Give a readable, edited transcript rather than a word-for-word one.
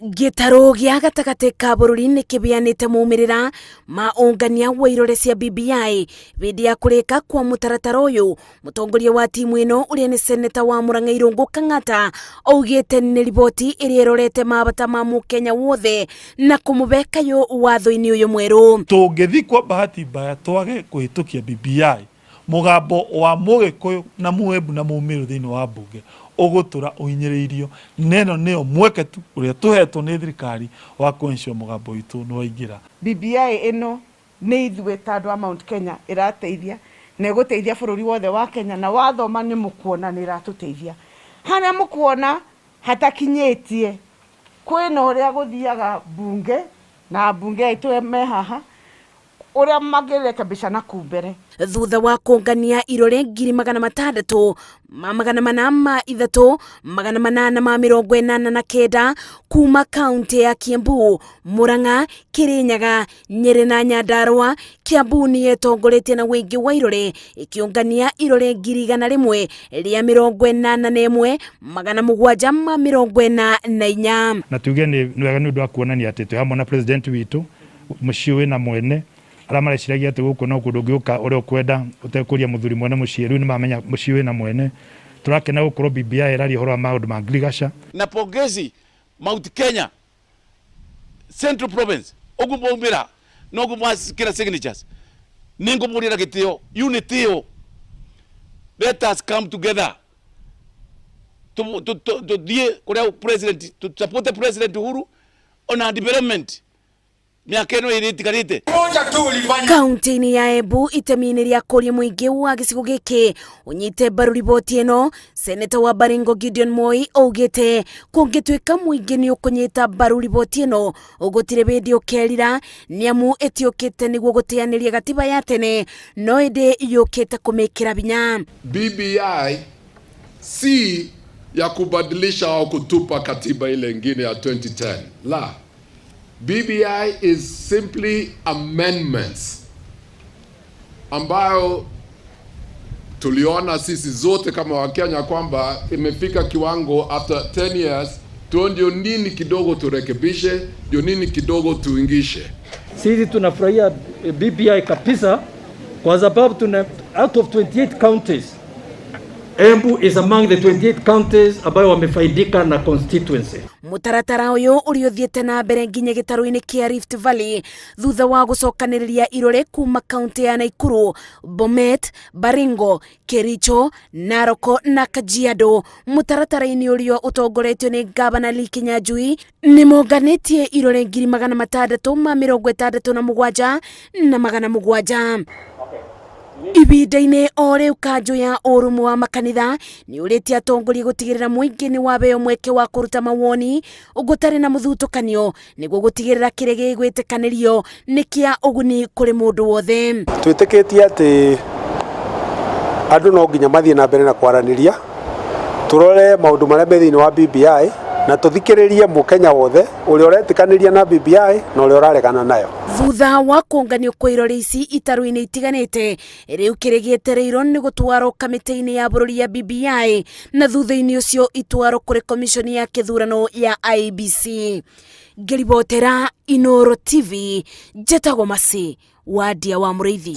Gĩtarũ gĩa gatagatĩ ka bũrũri nĩ kĩbeanĩte maumĩrĩra ma ũngania wa irore cia BBI hĩndĩ ya kũrĩka kwa mũtaratara ũyũ. Mũtongoria wa timu ĩno ũrĩa nĩ seneta wa Mũrang'a Irũngũ Kang'ata augĩte nĩ riboti ĩrĩa ĩrorete mabata ma mũkenya wothe na kũmũbe kayũ watho-inĩ ũyũ mwerũ. Tũngĩthiĩ kwa bahati mbaya twage kũhĩtũkia BBI, mũgambo wa Mũgĩkũyũ na Mũembu na Mũmĩrũ thĩinĩ wa mbunge ũgũtũra ũhinyĩrĩirio, na ĩno nĩyo mweke tu ũrĩa tũhetwo nĩ thirikari wa kũ ensure mũgambo witũ nĩ waingĩra. BBI ĩno nĩ ithuĩ ta andũ a Mount Kenya ĩrateithia na ĩgũteithia bũrũri wothe wa Kenya, na wathoma nĩ mũkuona nĩ ĩratũteithia. Harĩa mũkuona hatakinyĩtie, kwĩna ũrĩa gũthiaga mbunge na ambunge aitũ me haha, ũrĩa mangĩrekebisha na kuu mbere. Thutha wa kũngania irore 603,403,889 kuma kaunti ya Kiambu, Murang'a, Kirinyaga, Nyeri na Nyandarua, Kiambu nĩ yetongoretie na ũingĩ wa irore ĩkĩũngania irore 181,744. Na tuge nĩ wega nĩ ũndũ wa kuonania atĩ twĩ hamwe na president witũ, mũciĩ wĩna mwene. Arĩa mareciragia atĩ gũkũ no kũndũ ũngĩũka ũrĩa ũkwenda ũtekũria mũthuri mwene mũciĩ, rĩu nĩ mamenya mũciĩ wĩna mwene. Tũrakena gũkorwo BBI ĩraria ũhoro wa maũndũ ma ngirigaca. Na pongezi Mount Kenya Central Province ũguo mwaumĩra na ũguo mwakĩra signatures, nĩngũmũria na gĩtĩo unity ĩyo, let us come together, tũthiĩ kũrĩa president, tũ support President Uhuru ona development mĩaka ĩno ĩrĩ ĩtigarĩte. Kaunti-inĩ ya Embu, itemi-inĩ rĩa kũria mũingĩ wa gĩcigo gĩkĩ ũnyite mbaru riboti ĩno, seneta wa Baringo Gideon Moi augĩte kũngĩtuĩka mũingĩ nĩ ũkũnyita mbaru riboti ĩno, gũtirĩ hĩndĩ ũkerira, nĩamu ĩtiũkĩte nĩguo gũteanĩria gatiba ya tene, no ĩndĩ yũkĩte kũmĩkĩra hinya. BBI si ya kubadilisha au kutupa katiba ile ingine ya 2010. La. BBI is simply amendments ambayo tuliona sisi zote kama Wakenya kwamba imefika kiwango after 10 years, ndio nini kidogo turekebishe, ndio nini kidogo tuingishe. Sisi tunafurahia BBI kabisa kwa sababu tuna out of 28 counties, Embu is among the 28 counties ambayo wamefaidika na constituency. Mũtaratara ũyũ ũrĩa ũthiĩte na mbere nginya gĩtarũ-inĩ kĩa Rift Valley thutha wa gũcokanĩrĩria irore kuma kaunti ya Nakuru, Bomet, Baringo, Kericho, Narok na Kajiado. Mũtaratara-inĩ ũrĩa ũtongoretio nĩ Gavana Lee Kinyanjui nĩ monganĩtie irore 667,700. Ibinda-inĩ o rĩu, kanjũ ya ũrũmwe wa makanitha nĩ ũrĩtie atongoria gũtigĩrĩra mũingĩ nĩ wabeo mweke wa kũruta mawoni gũtarĩ na mũthutũkanio, nĩguo gũtigĩrĩra kĩrĩa gĩgwĩtĩkanĩrio nĩ kĩa ũguni kũrĩ mũndũ wothe. Twĩtĩkĩtie atĩ andũ no nginya mathiĩ na mbere na kwaranĩria, tũrore maũndũ marĩa me thĩinĩ wa BBI na tũthikĩrĩrie mũkenya wothe ũrĩa ũretĩkanĩria na BBI na ũrĩa ũraregana nayo. Thutha wa kũnganio kwa irore ici itarũ-inĩ itiganĩte, rĩu kĩrĩ gĩetereirwo nĩ gũtwarwo kamĩtĩ-inĩ ya bũrũri ya BBI na thutha-inĩ ũcio itwarwo kũrĩ komishoni ya kĩthurano ya IEBC. Ngĩribotera Inoro TV, njetagwo Masi Wadia wa Mũrĩithi.